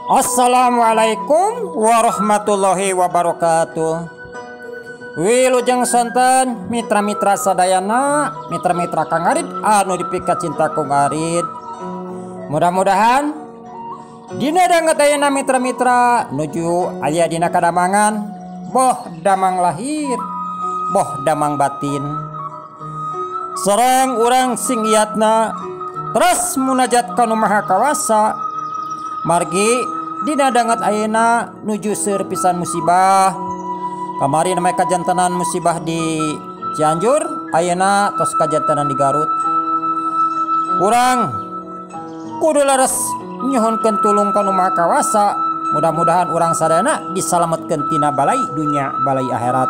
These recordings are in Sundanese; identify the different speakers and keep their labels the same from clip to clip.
Speaker 1: Assalamualaikum warahmatullahi wabarakatuh. Wilujeng sonten mitra-mitra sadayana, mitra-mitra Kang Arid anu dipika cinta ku Arid. Mudah-mudahan dina danget ayeuna mitra-mitra nuju aya dina kadamangan, boh damang lahir, boh damang batin. Sareng urang sing iatna terus munajat ka Nu Maha Kawasa. Margi dina danget ayeuna nuju seueur pisan musibah. Kamari namanya kajantenan musibah di Cianjur, ayeuna tos kajantenan di Garut. Urang kudu leres nyuhunkeun tulung ka Nu Maha Kawasa. Mudah-mudahan urang sadayana disalametkeun tina balai dunya balai akhirat.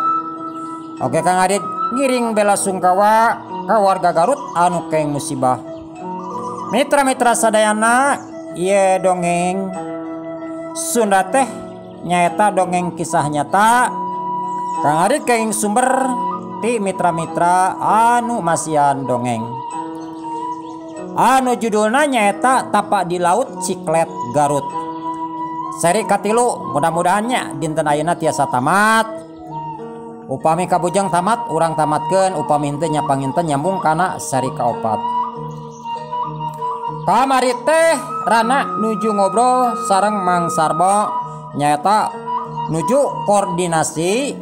Speaker 1: Oke Kang Adit ngiring bela sungkawa ka warga Garut anu keng musibah. Mitra-mitra sadayana, ieu dongeng Sunda teh nyaeta dongeng kisah nyata. Kang Adit kenging sumber ti mitra-mitra anu masihan dongeng. Anu judulna nyaeta Tapak di Laut Ciklet Garut. Seri katilu, mudah-mudahannya dinten ayeuna tiasa tamat. Upami kabujeng tamat, urang tamatkeun, upami henteu nya panginten nyambung kana seri kaopat. Kamari teh Rana nuju ngobrol sareng Mang Sarmo nyaeta nuju koordinasi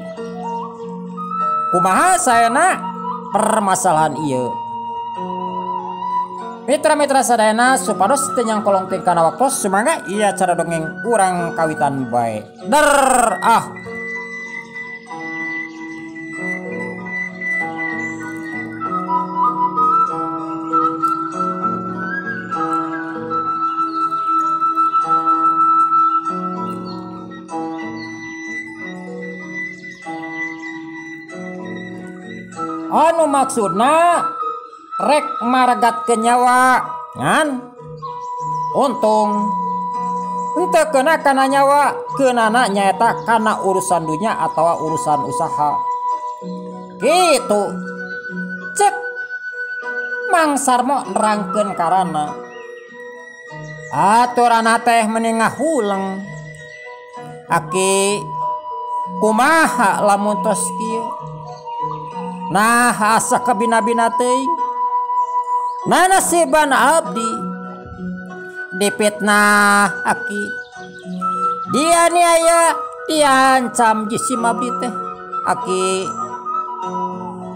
Speaker 1: kumaha saena permasalahan ieu. Mitra-mitra sadayana supados teu nyangkolong teh kana waktos, sumangga ieu acara dongeng urang kawitan bae. Der ah. Anu maksudna rek maragat ke nyawa ngan untung henteu kena kana nyawa, keunana nyaeta kana urusan dunya atawa urusan usaha. Kitu cek Mang Sarmo nerangkeun karana. Aturana teh meni ngahuleng. Aki kumaha lamun tos kieu? Nah asa kabina-bina teuing. Nah nasiban abdi dipitnah aki, dianiaya, diancam jisim abdi teh. Aki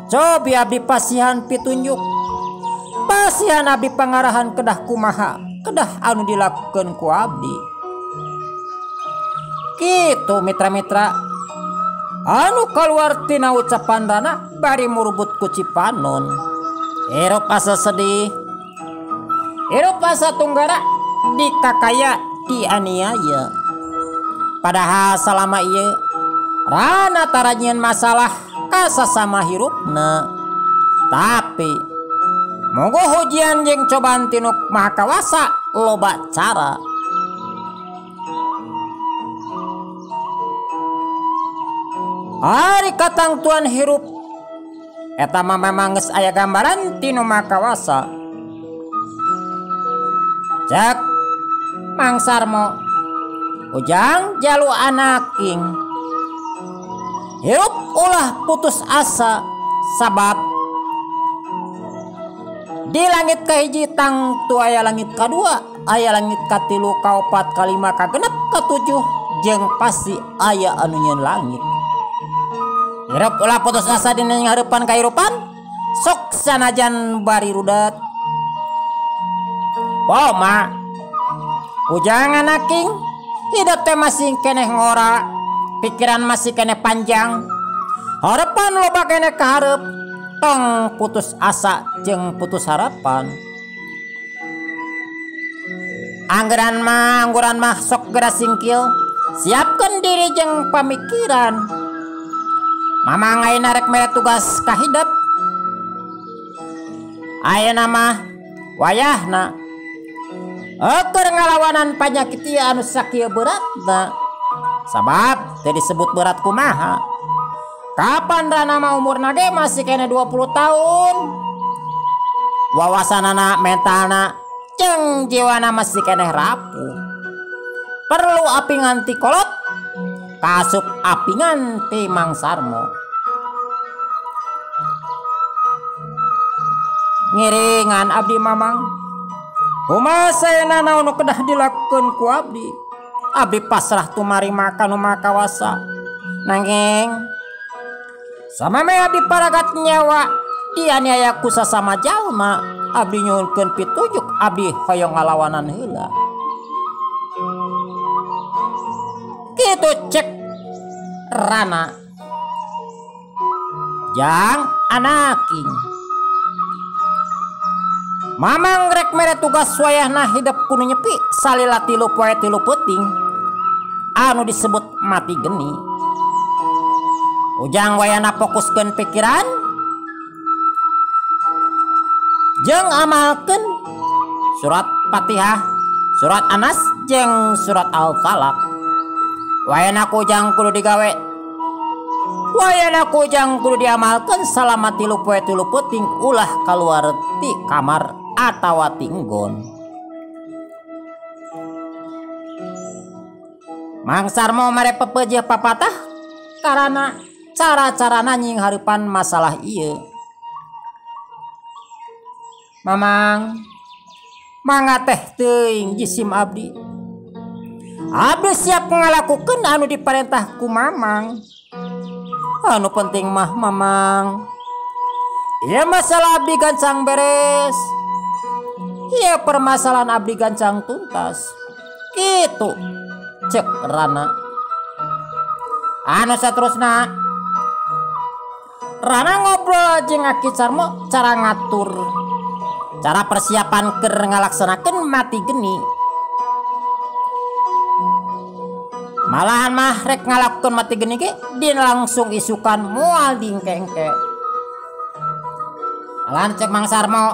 Speaker 1: cobi abdi pasihan pitunjuk, pasihan abdi pangarahan kedah kumaha, kedah anu dilakukeun ku abdi. Kitu mitra-mitra anu kaluar tina ucapan Rana bari murubut ku Cipanon. Hirup asa sedih, hirup asa tunggara, dikakaya, dianiaya. Padahal salama ieu Rana tara nyieun masalah ka sasama hirupna. Tapi monggo hujian jeung cobaan ti Nu Maha Kawasa loba cara. Ari katangtuan hirup eta mah memang geus aya gambaran ti Nu Maha Kawasa. Cek Mang Sarmo, ujang jalu anaking, hirup ulah putus asa sabab di langit kahiji tangtu aya langit kadua, aya langit katilu, kaopat, kalima, kagenep, katujuh, jeung pasti aya anu nyieun langit. Hirup ulah putus asa dina ngahareupan kahirupan, sok sanajan bari rudet. Poma ujang anaking, hidup teh masih keneh ngora, pikiran masih keneh panjang, harapan loba keneh kaharep, tong putus asa jeung putus harapan. Angguran mah sok geura singkil, siapkeun diri jeung pamikiran. Mamang ayeuna rek mere tugas ka hidep. Ayeuna mah wayahna keur ngalawanan panyakit ieu anu sakieu beratna. Sabab teu disebut berat kumaha. Kapan Rana mah umurna ge masih kene 20 tahun. Wawasanana, mentalna, jeung jiwana masih keneh rapuh. Perlu apingan ti kolot kasup apingan ti Mang Sarmo. Ngiringan abdi Mamang. Kumaha saena naon nu kedah dilakukeun ku abdi? Abdi pasrah tumarima ka nu Maha Kawasa. Nanging sameme abdi paragat nyawa dianiaya ku sasama jalma, abdi nyuhunkeun pitujuk abdi hoyong ngalawanan heula. Kitu cek Rana jang anaking. Mamang rek mere tugas wayahna hidep kudu nyepi salila 3 poe 3 peuting anu disebut mati geni. Ujang wayahna fokuskeun pikiran jeung amalkeun surat Fatihah, surat Anas jeung surat Al-Falaq. Wayahna ku ujang kudu digawe, wayahna ku ujang kudu diamalkeun salama 3 poe 3 peuting ulah kaluar ti kamar atawa ti enggon. Mang Sarmo mere pepeujeuh papatah karana cara-carana nying hareupan masalah ieu. Mamang, mangga teh teuing jisim abdi. Abdi siap ngalakukeun anu diparentah ku Mamang. Anu penting mah Mamang, ieu masalah abdi gancang beres. Ieu permasalahan abdi gancang tuntas. Kitu cek Rana. Anu saterusna Rana ngobrol jeung Aki Sarmo cara ngatur, cara persiapan keur ngalaksanakeun mati geni. Malahan mah rek ngalakukeun mati geni ge din langsung isukan moal dingkengke. Malahan cek Mang Sarmo,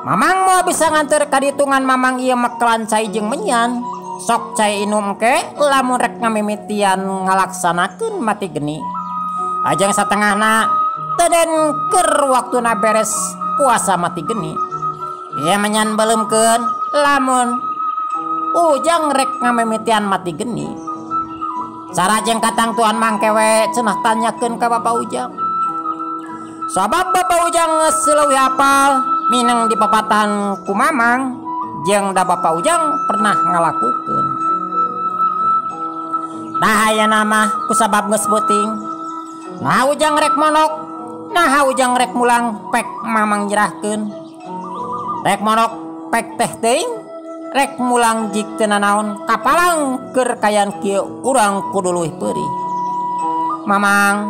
Speaker 1: Mamang mau bisa nganter kaditungan Mamang ieu mekelan cai jeung menyan. Sok cai inum ke lamun rek ngamimitian ngalaksanakeun mati geni. Ajang satengahna teden keur waktuna beres puasa mati geni. Ieu menyan beuleumkeun lamun ujang rek ngamimitian mati geni. Cara jeung katangtuan mangkewe cenah tanyakeun ka Bapak Ujang. Sabab Bapak Ujang geus leuwih hafal mineng di papatan ku Mamang jeung da Bapak Ujang pernah ngalakukeun. Nah ayeuna mah kusabab geus beuting. Nah ujang rek monok, nah ujang rek mulang pek Mamang nyerahkeun. Rek monok pek teh teuing, rek mulang jik teu nanaon kapalang keur kayan kieu urang kudu leuwih peurih. Mamang,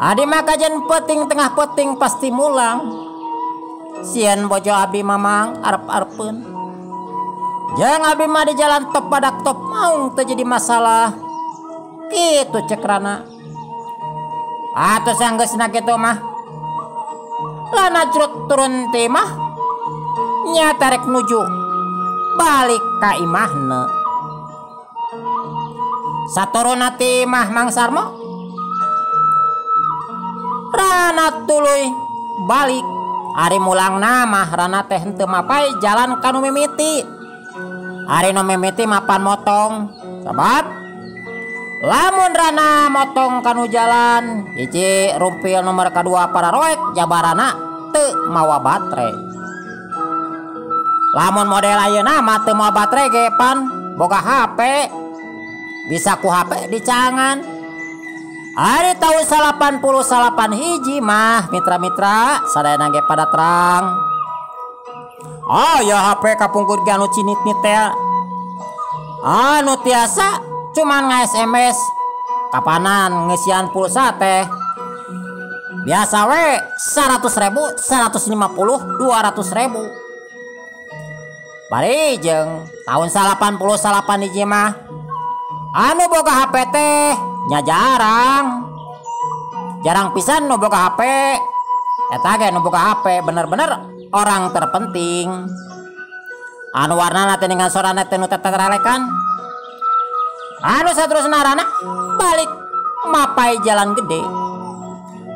Speaker 1: adi mah kajen peuting tengah peuting pasti mulang. Sieun bojo abdi Mamang arep-arepeun. Jeung abdi mah di jalan top badak top maung teu jadi masalah. Kitu cek Rana. Atuh sanggeusna kitu mah Lana curut turun ti mah nyata rek nuju balik ka imahna. Saturunna ti imah Mang Sarmo Rana tuluy balik. Ari mulangna mah Rana teh henteu mapai jalan ka nu mimiti. Ari nu mimiti mapan motong. Sabab lamun Rana motong kanu jalan hiji rumpil nomor kadua para roek jabarana teu mawa batre. Lamun model ayeuna mah teu mawa batre ge pan boga HP, bisa ku HP dicangan. Ari tahun 89 hiji mah mitra-mitra sadayana ge pada terang. Oh ya HP kapungkur ge anu cinit-nit teh. Anu tiasa cuman nge-SMS kapanan ngesian pulsa teh. Biasa we 100.000, 150, 200.000. Bari jeung tahun 88 hiji mah anu boga HP teh nya jarang. Jarang pisan nu boga HP. Eta ge nu boga HP bener-bener orang terpenting. Anu warnana teh dengan sorana teh nu teteralekan. Anu saterusna Rana balik mapai jalan gede.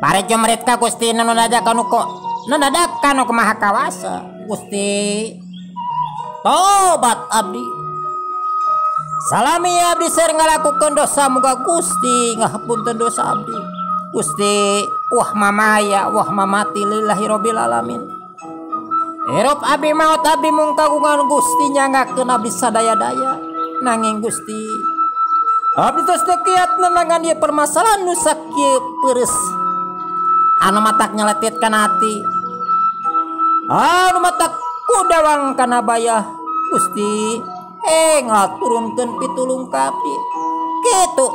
Speaker 1: Pare jumerit ka Gusti nu nadakan nu Maha Kawasa. Gusti tobat abdi. Salami abdi seur ngalakukeun dosa muga Gusti ngahapunten dosa abdi. Gusti wah mamaya wah mamati lillahi rabbil alamin. Hirup abdi maot abdi mung kagungan Gusti nyanggakeun abdi sadaya-daya. Nanging Gusti abdi tos teu kiat nenangan ieu permasalahan nu sakieu peureus. Anu matak nyeletit kana hati. Anu matak kudawang kana bayah Gusti. Ngaturunkeun pitulung ka abdi. Kitu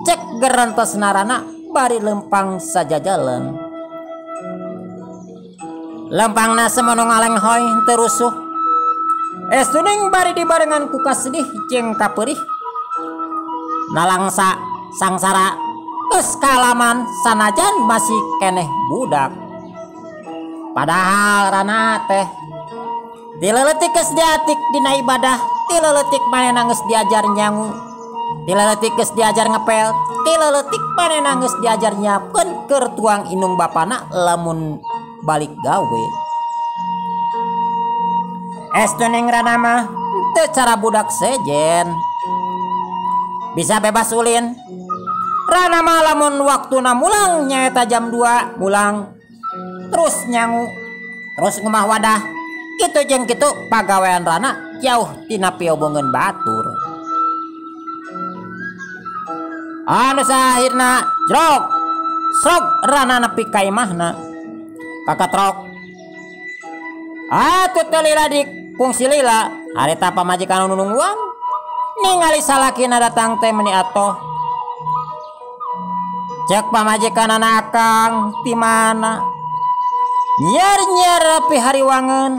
Speaker 1: cek gerantos narana bari lempang sajajalan. Lempangna semono ngalenghoy teu rusuh. Estuning bari dibarengan ku kasedih jeung kapeurih. Nalangsa sangsara geus kalaman sanajan masih keneh budak. Padahal rana teh dileletik geus diatik dina ibadah, tileletik manehna geus diajar nyangu, tileletik geus diajar ngepel, tileletik manehna geus diajar nyiapkeun keur tuang indung bapana lamun balik gawe. Estuning rana mah teu cara budak sejen. Bisa bebas ulin. Rana mah lamun waktuna mulang nyaeta jam 2 mulang. Terus nyangu, terus ngumah wadah. Kitu jeung kitu pagawean rana jauh tina piobongeun batur. Anu sahirna jrog srog rana nepi ka imahna. Kakatrok. Atuh teu lila di kungsi lila harita pamajikan nu nungguan. Ningali salakina datang teh meuni atoh. Cek pamajikanana akang ti mana? Nyer-nyer pi hariwangeun.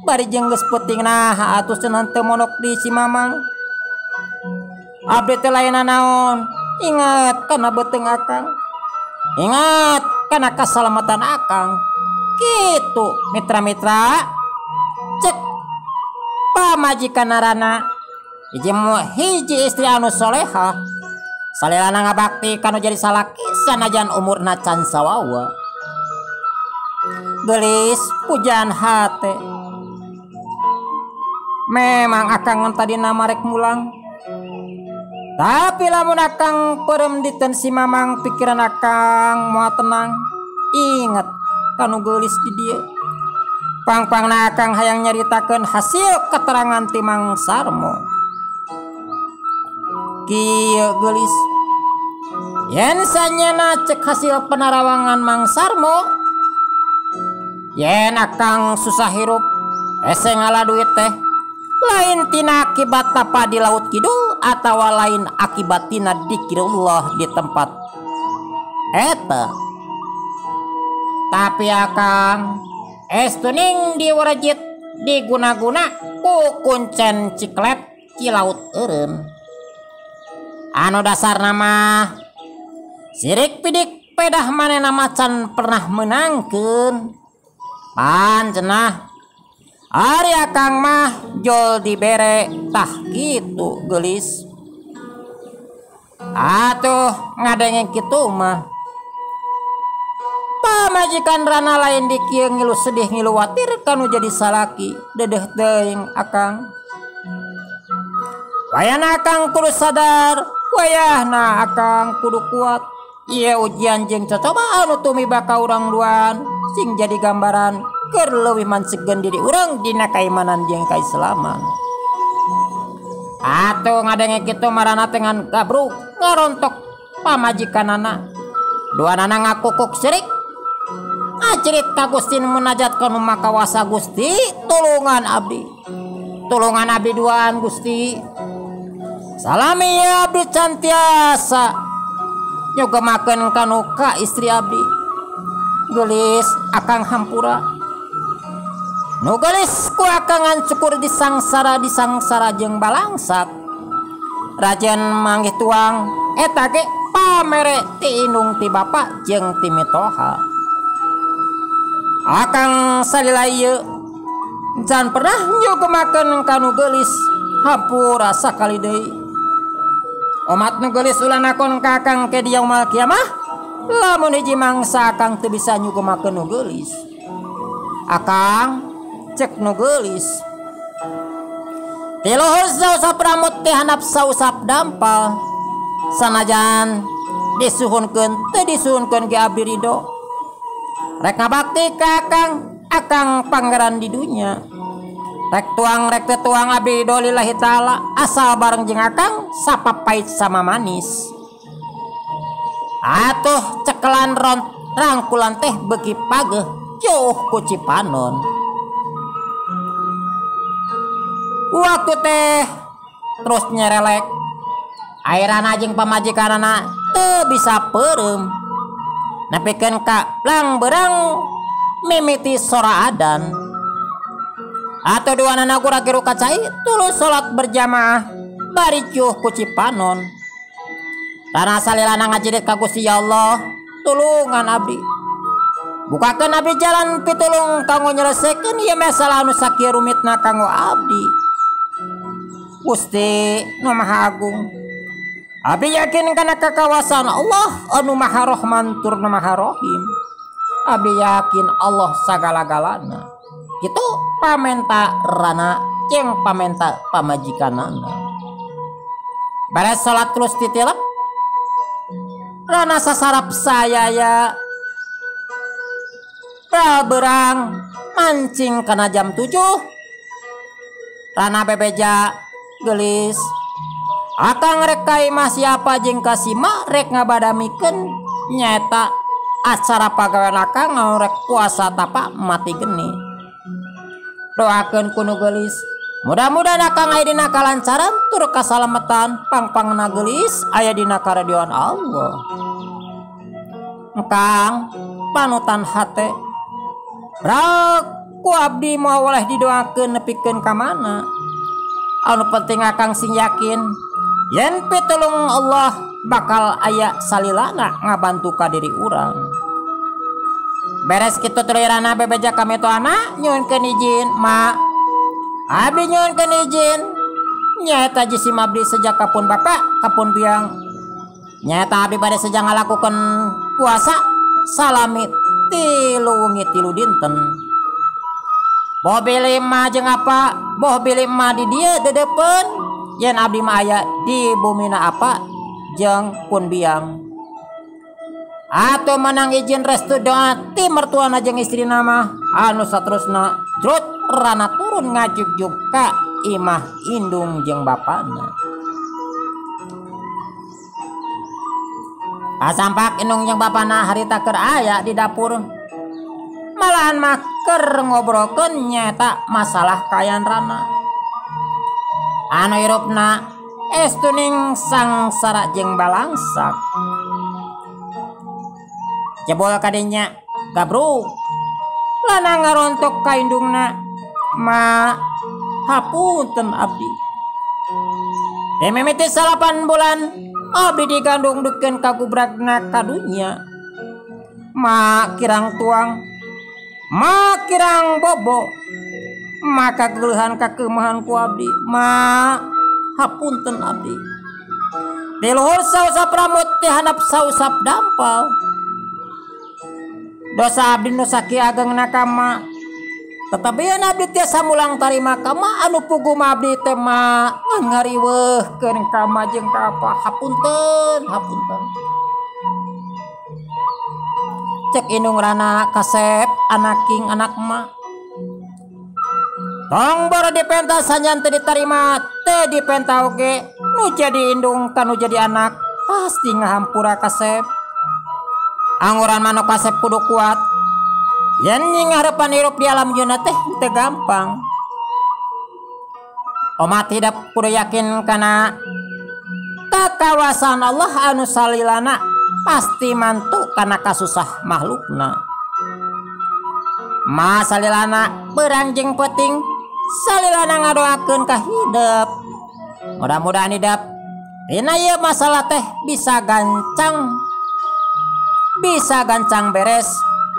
Speaker 1: Bari jeung geus peuting naha atuh cenah teu monok di si Mamang. Abdi teh lain naon? Ingat kana beuteung akang. Ingat kana kasalamatan akang. Kitu mitra-mitra. Cek pamajikan rana hiji istri anu solehah. Salilana ngabakti kanu jadi salaki sanajan umurna can sawawa. Geulis pujan hate. Memang akang tadi nama rek mulang. Tapi lamun akang perem diten si Mamang pikiran akang moal tenang. Ingat kanu geulis di dieu. Pang-pangna akang hayang nyaritakeun hasil keterangan ti Mang Sarmo. Kieu geulis. Yen sanyana cek hasil penarawangan Mang Sarmo, yen akang susah hirup, hese ngala duit teh lain tina akibat tapa di laut kidul atawa lain akibat tina dikirullah di tempat eta. Tapi akang estuning diwarejit diguna-guna ku kuncen ciklet cilaut eureun. Anu dasar nama sirik pidik pedah manehna macan pernah menangkeun. Pan cenah ari akang mah jol dibere tah kitu geulis. Atuh ngadenge kitu mah pamajikan rana lain di kieu ngilu sedih ngilu watir kanu jadi salaki dedeh teuing akang. Wayahna akang kudu sadar, wayahna akang kudu kuat. Ieu ujian jeung cocobaan anu tumiba ka urang duaan sing jadi gambaran keur leuwih mansegeun diri urang dina kaimanan jeung kaislaman. Atuh ngadenge kitu marana teh ngan gabruk ngarontok pamajikanana. Duanana ngakukuk sirik. Ngacerit ka Gusti munajat ka nu Maha Gusti tulungan abdi. Tulungan abdi duaan Gusti. Salami abdi can tiasa nyugemakeun kanu ka istri abdi. Geulis akang hampura. Nu geulis ku akang ngancukur disangsara jeung balangsak. Rajen manggih tuang eta ge pamere ti indung ti bapa jeung ti mitoha. Akang salila ieu can pernah nyugemakeun kanu geulis hampura sakali deui. Omat nu geulis ulah nakon ka akang ke di yaumul kiamah lamun hiji mangsa akang teu bisa nyugemakeun nu geulis. Akang cek nu geulis. Ti luhur sausap rambut ti handap sausap dampal. Sanajan disuhunkeun teu disuhunkeun ge abdi ridho. Rek ngabakti ka akang, akang pangeran di dunya. Rek tuang rek teu tuang abdi ridho lillahi taala, asal bareng jeung akang sapapait sama manis. Atuh cekelan rangkulan teh beuki pageuh jauh ku Cipanon. Waktu teh terus nyerelek. Airana jeung pamajikanana teu bisa peureum. Nepikeun ka lang berang mimiti sora adan. Atuh duanana gura-giru ka cai tuluy salat berjamaah bari juh ku Cipanon. Tanah salilana ngajidit ka Gusti ya Allah, tulungan abdi. Bukakeun abdi jalan pitulung kanggo nyelesaikeun ieu masalah anu sakieu rumitna kanggo abdi. Gusti nu Maha Agung, abdi yakin kana kakawasan Allah anu Maha Rahman tur nu Maha Rahim. Abdi yakin Allah sagala-galana. Kitu pamenta rana jeung pamenta pamajikanana. Beres salat terus titilep. Rana sasarap saya ya. Berang mancing kana jam 7. Rana bebeja gelis. Akang rek ka imah siapa jeung ka Sima rek ngabadamikeun nyaeta acara pagawean akang rek puasa tapa mati geni. Doakeun ku nu geulis. Mudah-mudahan akang aya dina kalancaran tur kasalametan pangpangna geulis aya dina karidhoan Allah. Engkang panutan hate. Brak ku abdi moal oleh didoakeun nepikeun ka mana. Anu penting akang sing yakin yen pitulung Allah bakal aya salilana ngabantu ka diri urang. Beres kitu tuluy rana bebeja ka mitohana nyuhunkeun izin, Ma. Abdi nyuhunkeun izin. Nyaeta jisim abdi sejak kapun bapak, kapun biang. Nyaeta abdi bade sejak ngalakukeun puasa salami 3 wengi 3 dinten. Boh bilih mah jeung apa? Boh bilih mah di dieu dedepeun. Yen abdi mah aya di bumina apa jeung pun biang. Atau menang izin restu doa ti mertuana jeung istrina mah anu saterusna jrut rana turun ngajugjug ka imah indung jeung bapana. Kasampak indung jeung bapana harita keur aya di dapur. Malahan mah keur ngobrolkeun nyaeta masalah kayan rana. Anu hirupna estuning sangsara jeung balangsak. Jebol kadinya gabruk. Lana ngarontok ka indungna. Ma, hapunten abdi. Mimiti 8 bulan abdi digandung dukeun ka gubragna ka dunya. Ma kirang tuang, ma kirang bobo. Maka keluhan kakemahan ku abdi. Ma, hapunten abdi. Di luhur sausap rambut di handap sausap dampal. Dosa abdi nu sakieu agengna ka ma. Tetapi yen abdi tiasa mulang tarima ka ma anu puguh ma abdi teh ma ngariweuhkeun ka ma jeung ka apa. Hapunten, hapunten. Cek indung rana kasep anaking anak ma. Tong boro dipenta sanjan teu ditarima teu dipenta oge nu jadi indung ka nu jadi anak pasti ngahampura kasep. Anguran manuk kasep kudu kuat. Yen nyingharepan hirup di alam dunia teh teu gampang. Omat hidup kudu yakin kana kakawasan Allah anu salilana pasti mantu kana kasusah makhlukna. Ma salilana berang jeung peuting salilana ngadoakeun ka hidup. Mudah-mudahan hidup dina ieu masalah teh bisa gancang beres,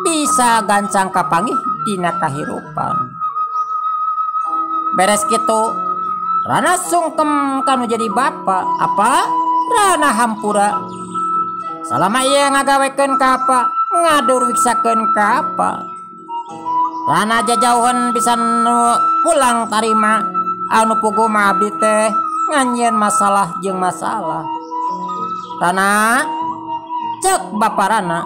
Speaker 1: bisa gancang kapanggih dina kahirupan. Beres kitu rana sungkem kanu jadi bapa apa rana hampura. Salama ieu ngagawekeun ka apa, ngadurwiksakeun ka apa. Rana jajauhan bisa nu pulang tarima. Anu puguh mah abdi teh nganjieun masalah jeung masalah. Rana cek bapa Rana.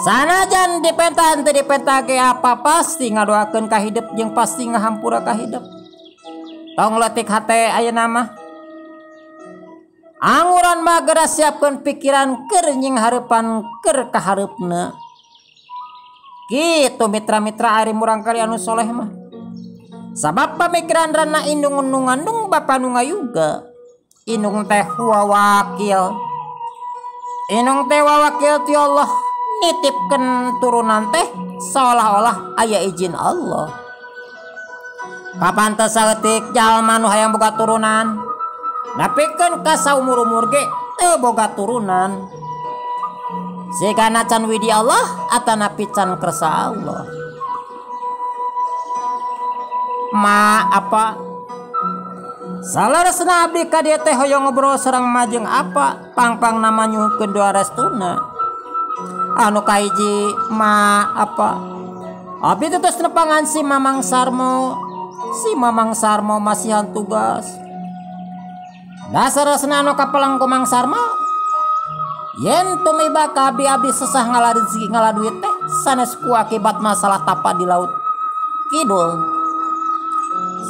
Speaker 1: Sanajan dipenta henteu dipenta ge apa pasti ngadoakeun ka hidep jeung pasti ngahampura ka hidep. Tong leutik hate ayeuna mah. Anguran mah geura siapkeun pikiran keur nying hareupan keur kahareupna. Kitu mitra-mitra ari murangkali anu soleh mah. Sabab pamikiran Rana indung nu ngandung bapa nu ngayuga. Indung teh wawakil. Indung teh wawakil ti Allah nitipkeun turunan teh seolah-olah aya izin Allah. Kapan teh saeutik jalma nu hayang boga turunan, nepikeun ka saumur-umur ge teu boga turunan. Sigana can widi Allah atanapi can kersa Allah. Ma apa saleresna abdi ka dieu teh hoyong ngobrol sareng majeng apa pangpang nama nyuhunkeun doa restuna. Anu kahiji ma apa abdi teh tos nepangan si Mamang Sarmo. Si Mamang Sarmo masihan tugas. Dasar resna anu kapeleng ku Mang Sarmo yen tumiba ka abdi abdi sesah ngala rezeki ngala duit teh sanes ku akibat masalah tapa di laut kidul.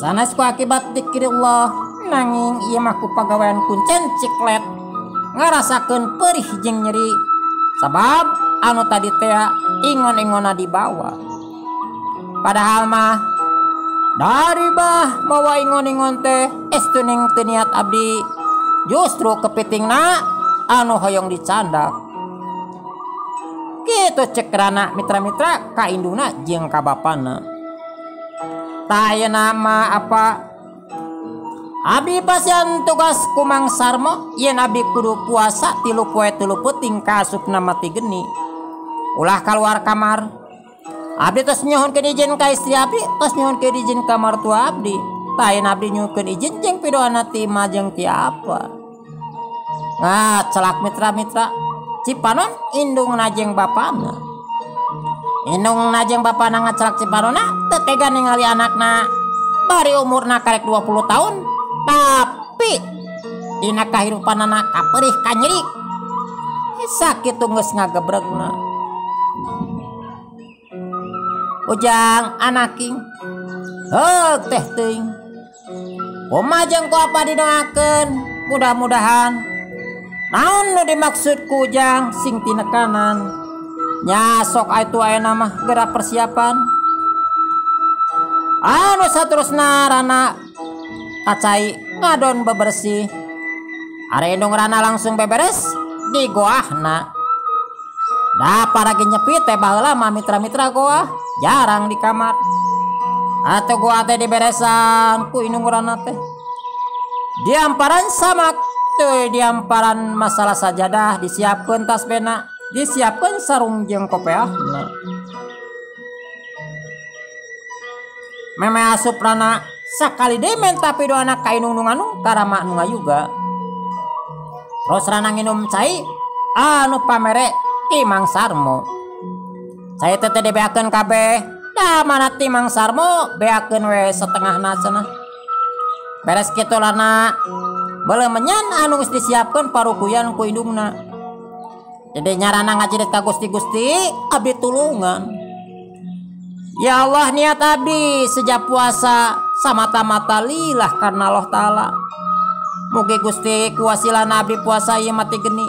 Speaker 1: Sanes ku akibat dikirullah nanging ieu mah ku pagawean kuncen ciklet ngarasakeun perih jeung nyeri sabab anu tadi teh ingon-ingonna dibawa. Padahal mah dari bah mawa ingon-ingon teh estuning teu niat abdi justru kepitingna anu hoyong dicandak. Kitu cek Rana mitra-mitra ka indungna jeung ka bapana. Tah ayeuna mah apa abdi pasian tugas ku Mang Sarmo yen abdi kudu puasa 3 poe 3 peuting ka asupna mati geni. Ulah kaluar kamar. Abdi tos nyuhunkeun izin ka istri abdi, tos nyuhunkeun izin ka martua abdi. Tah ayeuna abdi nyuhunkeun izin jeung pidoana ti imah jeung ti apa. Nah, celak mitra-mitra Cipanon indungna jeung bapana. Indungna jeung bapana ngacelak Cipanonna teu tega ningali anakna bari umurna karek 20 tahun tapi dina kahirupanana kaperih kanyeri. Sakitu geus ngagebregna. Ujang anaking heug teh teuing. Kumaha jeung ku apa didoakeun mudah-mudahan naon nu dimaksud ku Ujang sing tinekanan. Nya sok atuh ayeuna mah geura persiapan. Anu saterusna Rana kacai ngadon bebersih. Ari indung Rana langsung beberes di goahna. Da paragi nyepi teh baheula mah mitra-mitra goah jarang di kamar. Atau goah teh diberesan ku indung Rana teh. Diamparan samak teh diamparan masalah sajadah disiapkeun tas bena, disiapkeun sarung jeung kopeahna. Meme asup Rana sakali deui menta pidoana ka indung nu ngandung ka rama nu ngayuga. Terus Rana nginum cai anu pamere ti Mang Sarmo. Cai teh teh dibeakeun kabeh, da mana ti Mang Sarmo beakeun we setengahna cenah. Beres kitu Rana beuleum menyan anu geus disiapkeun parukuyan ku indungna. Jadi nyarana ngajirit ka Gusti-Gusti abdi tulungan. Ya Allah niat abdi sejak puasa samata-mata lillah karena Allah Ta'ala. Mugi Gusti kuwasilana abdi puasa ieu mati geni.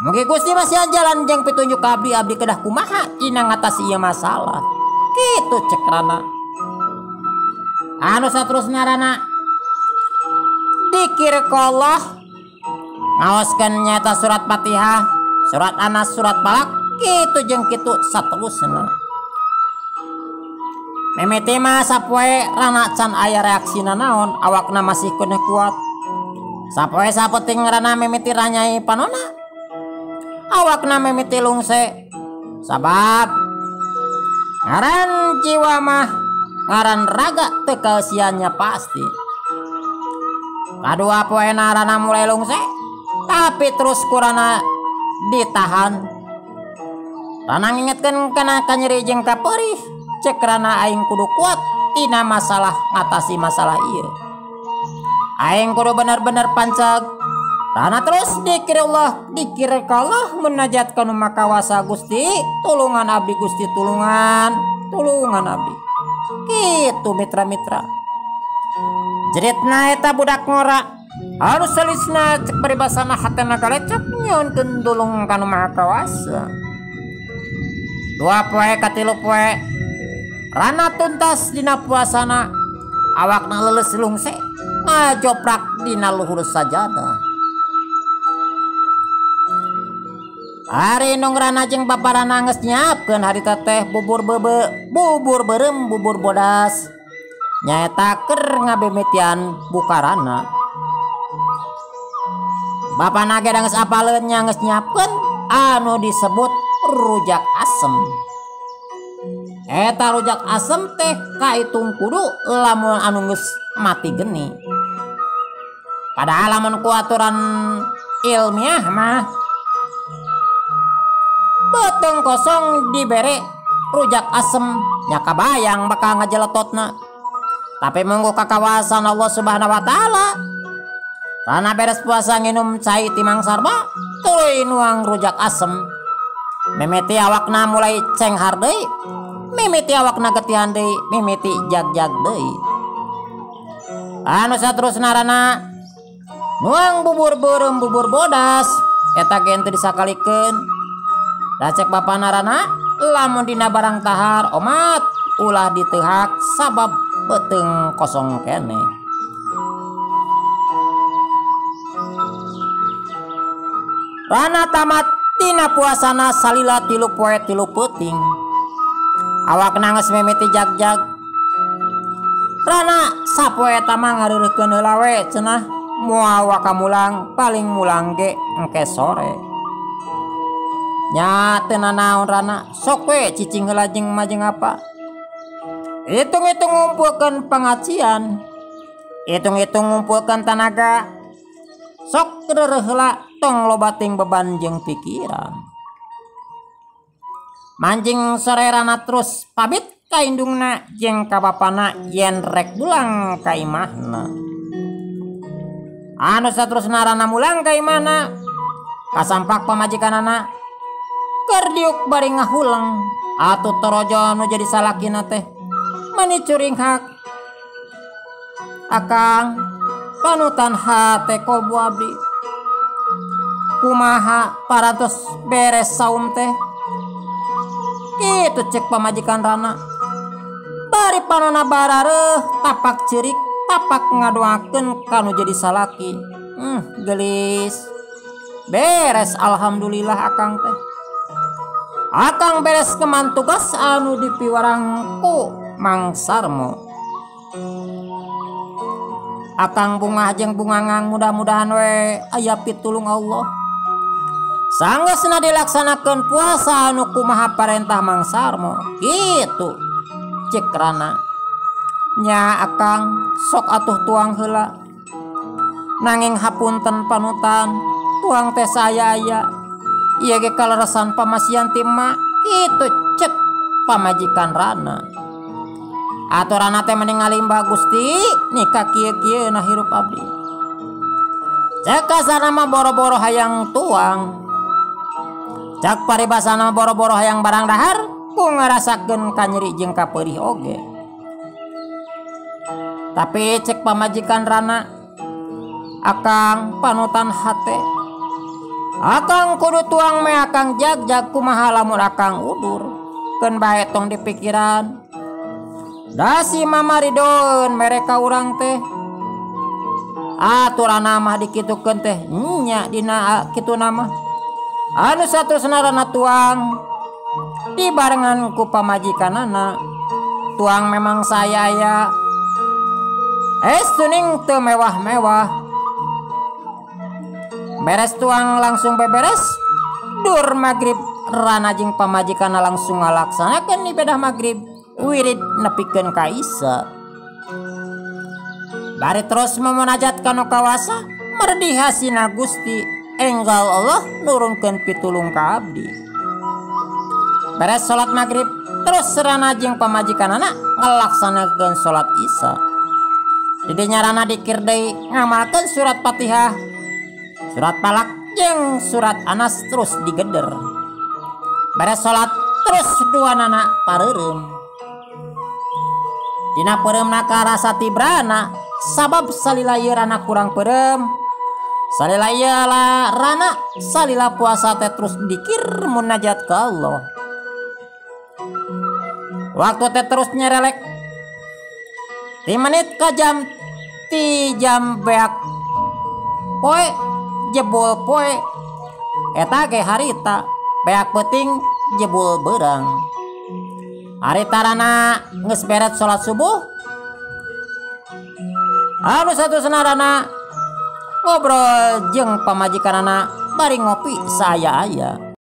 Speaker 1: Mugi Gusti masihan jalan jeung pitunjuk ka abdi, abdi kedah kumaha dina ngatasi ieu masalah. Kitu cek Rana. Anu saterusna Rana dikir ku Allah ngaoskeun nyaeta surat Fatihah, surat Anas, surat Falaq, kitu jeung kitu saterusna. Mimiti mah sapoe Rana can aya reaksina naon, awakna masih keneh kuat. Sapoe sapenting Rana mimiti ranyai panona, awakna mimiti lungse. Sabab ngaran jiwa mah ngaran raga teu kaeusiannya pasti. Kadua poena Rana mulai lungse, tapi terus ku Rana ditahan. Rana ngingetkeun kana kanyeri jeung kaperih. Cek Rana aing kudu kuat tina masalah ngatasi masalah ieu. Aing kudu bener-bener panceg. Rana terus dikir Allah, dikir Allah munajat ka nu Maha Kawasa Gusti, tulungan abdi Gusti, tulungan, tulungan abdi. Kitu mitra-mitra. Jeritna eta budak ngora. Anu salisna cek paribasana hatena galecok nyuhunkeun tulung ka nu Maha Kawasa. 2 poe ka 3 poe Rana tuntas dina puasana, awakna leuleus lungse ngajoprak dina luhur sajadah. Ari indung Rana jeung bapa Rana geus nyiapkeun harita teh bubur bebe, bubur beureum, bubur bodas. Nyaeta keur ngabemetian buka Rana. Bapana ge geus apaleun nya geus nyiapkeun anu disebut rujak asem. Eta rujak asem teh kaitung kudu lamun anu geus mati geni. Padahal lamun ku aturan ilmiah mah beuteung kosong dibere rujak asem nya kabayang bakal ngajeletotna. Tapi munggu kakawasan Allah Subhanahu wa taala. Rana beres puasa nginum cai ti Mang Sarma tuluy nuang rujak asem. Mimiti awakna mulai cenghar deui, mimiti awakna getihan deui, mimiti jag-jag deui. Anu saterusna Rana nuang bubur beureum bubur bodas eta ge henteu disakalikeun. Da cek bapana Rana lamun dina barang tahar omat ulah ditehak sabab beuteung kosong keneh. Rana tamat tina puasana salila 3 poe 3 peuting. Awakna geus mimiti jag-jag. Rana sapoe eta mah ngareureukkeun heula we cenah moal waka mulang paling mulang ge engke sore. Nya teu nanaon Rana sok we cicing heula jeung majeng apa. Hitung-hitung ngumpulkeun pengajian, hitung-hitung ngumpulkeun tanaga. Sok reureuh heula tong loba ting beban jeung pikiran. Manjing sore Rana terus pamit ka indungna jeung ka bapana yen rek pulang ka imahna. Anu saterusna Rana mulang ka imahna kasampak pamajikanana keur diuk bari ngahuleng atuh torojo nu jadi salakina teh mani curinghak. Akang panutan hate kolbu abdi kumaha parantos beres saum teh kitu cek pamajikan Rana. Bari panona barareuh tapak ceurik tapak ngadoakeun kanu jadi salaki. Gelis beres alhamdulillah akang teh. Akang beres keman tugas anu dipiwarang ku Mang Sarmo. Akang bungah jeung bungangang mudah-mudahan we aya pitulung Allah. Sanggeusna dilaksanakeun puasa anu kumaha parentah Mang Sarmo. Kitu cek Rana. Nya akang sok atuh tuang heula. Nanging hapunten panutan tuang teh saya-aya. Ieu ge kaleresan pamasian ti emak. Kitu cek pamajikan Rana. Aturana teh mending ngalimbah Gusti nikah kieu-kieu na hirup abdi. Cek kasarna mah boro-boro hayang tuang. Cek paribasana mah boro-boro hayang barang dahar ku ngarasakeun kanyeri jeung kapeurih oge. Tapi cek pamajikan Rana akang panutan hate. Akang kudu tuang me akang jag-jag kumaha lamun akang udur. Keun bae tong dipikiran. Dasi mama ridon mereka urang teh. Aturana mah dikitukeun teh nya dina kitu nama. Anu saterusna Rana tuang dibarengan ku pamajikanana. Tuang memang saya ya. Es tuning teu mewah-mewah. Beres tuang langsung beberes. Dur magrib Rana jeung pamajikanna langsung ngalaksanakeun ibadah magrib. Wirid nepikeun ka Isa. Bari terus memunajat ka nu kawasa merdi hasina Gusti enggal Allah nurunkeun pitulung ka abdi. Beres salat magrib Terus Rana jeung pamajikanana ngalaksanakeun salat Isya. Didinya Rana dikir deui ngamalkeun surat Fatihah, surat Falak jeung surat Anas terus digeder. Beres salat terus duanana pareureum. Dina peureumna karasa tibrana sabab salila ieu Rana kurang peureum. Salila ieu Rana salila puasa teh terus dikir munajat ka Allah. Waktu teh terus nyerelek. Ti menit ka jam ti jam beak poe jebul poe eta ge harita beak peuting jebul beurang. Harita Rana geus beres salat subuh. Anu satusna Rana ngobrol jeung pamajikanana bari ngopi saaya-aya.